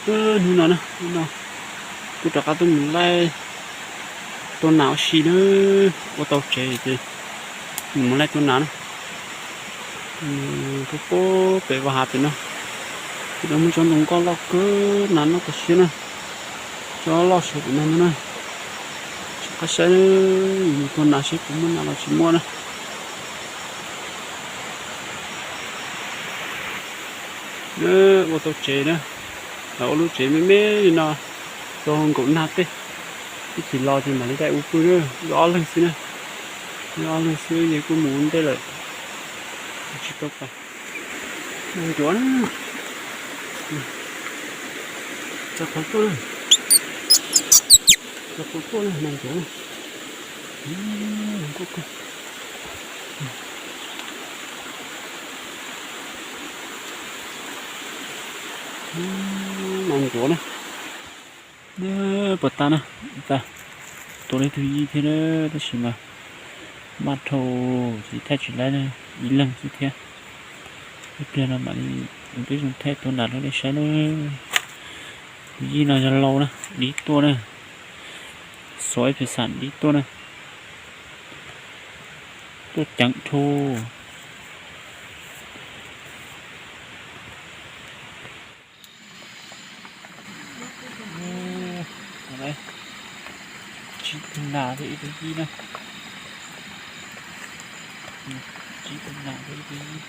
Hnub no na, hnub no kuv rov qab tuaj mus laij tua nas ua si na, ua tau tsev ces mus laij tua nas na. Pem vaj hav pem no, pem no muaj tsob ntoo nkoj loj kawg, nas noj tas siab na. Tsob loj saum pem no na, sawv qab saib, mus tua nas seb puas muaj nas los tsis muaj na. Ua tau tsev na, ua lub tsev me me li no rau nkaum nag tej, ib chim los ces mam li dai ua pw na. Yog ob leeg xwb na, yog ob leeg xwb ces kuj mus ua ntej lawm, tsis tau pais. Nas ncuav na, txog qhov tuaj na, txog qhov tuaj na, nas ncuav na. Nas ncuav na, puas tas na, tas. Tua li tug yij thiab na, tab sis mas maj dhau, tsis thaij tsis laib na, ib leeg xwb thiab. Ib pliag no mam li mus peb zoo thaij tua nas rau nej saib na. Tus yij no yog lau na, dib tuaj na, xov ib pes xam dib tuaj na, tuaj ceev dhau. Tsib tug nas thiab ib tug yij na, tsib tug nas thiab ib tug yij.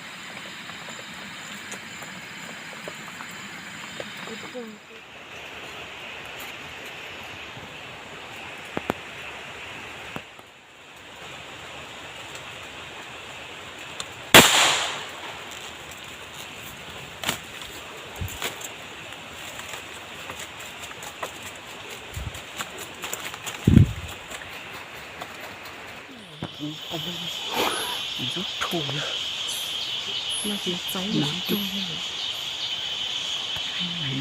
Ntxub rhu na, no ces txaus ntxub rhu na.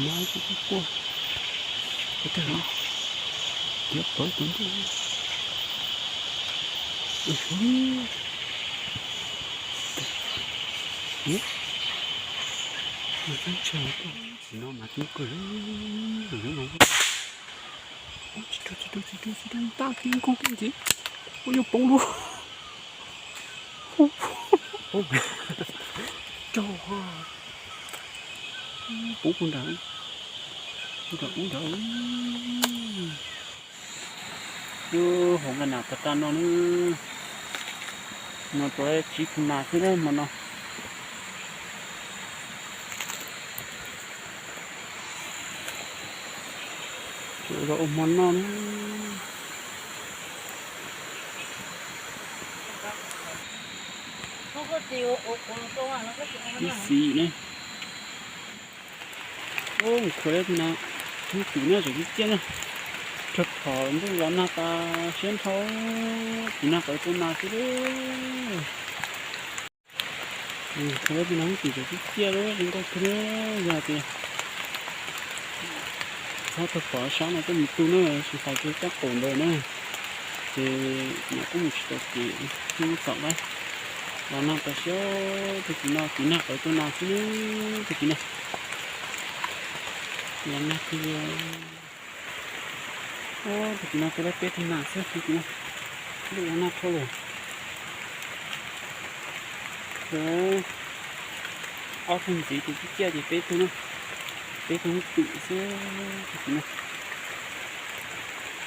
Mas kuj kuj quaj, kuv tawg los, kiav pawv tus ntuj. Ua si, ua si, ua si, no mas coob kawg. Tsis rau, tsis rau, tsis rau, tsis rau, ntab kiag nkaug kiag ntxiv. Ua yuav poob lub. Raug, poob puag nrad, puag nrad, puag nrad. Lub hauv nqaij nas tag tag no na, no tuav tsib tug nas xwb na hmo no. Tsuas yog ua hmo noj na. Ib xis ne. Ub, mus khuam tus nas, tus nas tseem ciaj ciaj na. Rau phom ntuj los nag tas siab nrhau, tus nas qawv tua nas xwb. Khuam tus nas ub tseem ciaj ciaj li, zoo nkauj kawg li. Yog tias txhob tau pom sab no coj mus tu na, tsis hais tias caj qaum ntawd na, ces nyam kuj mus tsis tau kev, yeej txom lawm. Los nag tas siab, tag kis no tus nas qawv tua nas xwb, tag kis no los nag tiag. Tag kis no tua lawm peb tug nas xwb, tag kis no ntuj los nag dhau lawm. Ob tug ntxiv ces ciaj ciaj ces peb tug na, peb tug twm xwb, tag kis no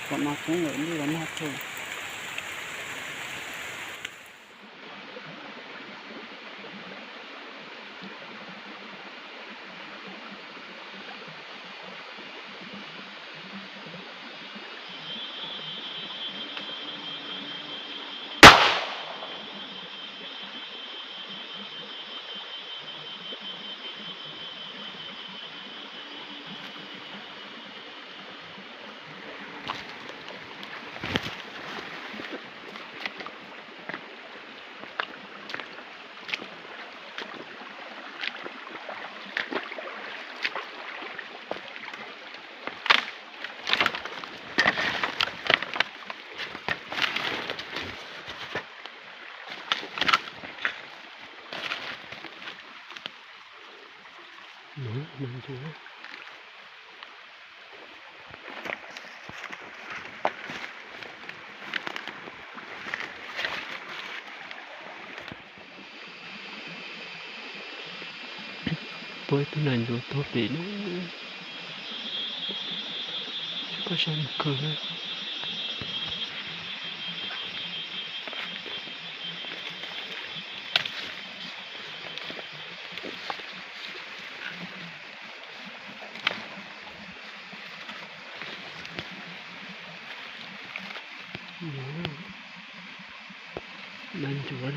pom nas coob lawm, ntuj los nag dhau. Nas ncuav, Ib tug nas ntsuav tuag pem na. Tsis pom sab nws kawg na. Nas ntsuav,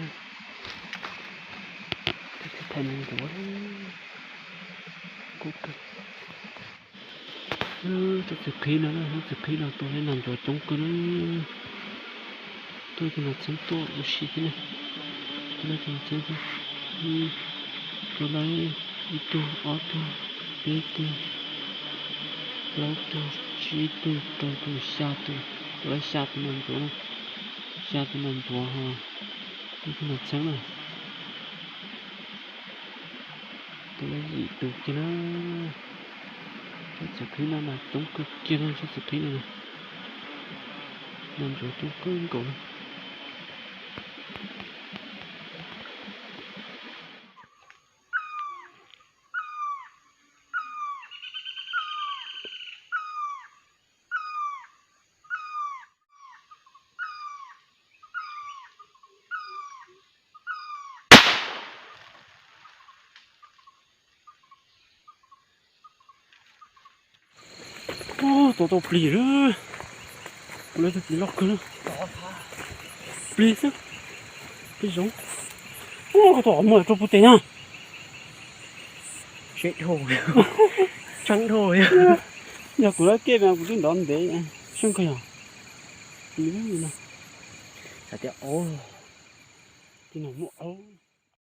thaij nas ntsuav, kub kawg. Tsob txiv qhib no, tsob txiv qhib no tua nas ntsuav coob kawg na. Tuaj tus nas txheeb tuaj ua si thiab na. Tus nas txheeb tuaj, tua lawm ib tug, ob tug, peb tug, plaub tug, tsib tug, rau tug, xya tug, tua lawm xya tus nas ntsuav na. Xya tus nas ntsuav ho ib tug nas txheeb na. Tua lawm yim tus kiag na. Tsob txiv qhib no mas coob kawg kiag na, tsob txiv qhib no na. Nas ntsuav coob kawg nkaus na. Ub, tua tau plis lawm. Ua lawv tug plis loj kawg na. Plis xwb. Plis zoov. Ub, koj tua qhov muag rau puag tes na. Tshee dhau. Yog kuv lab kej mas kuv twb nrov ntev. Seej kawg yog. Plis no. Hais tias, ub, tej no muaj aub.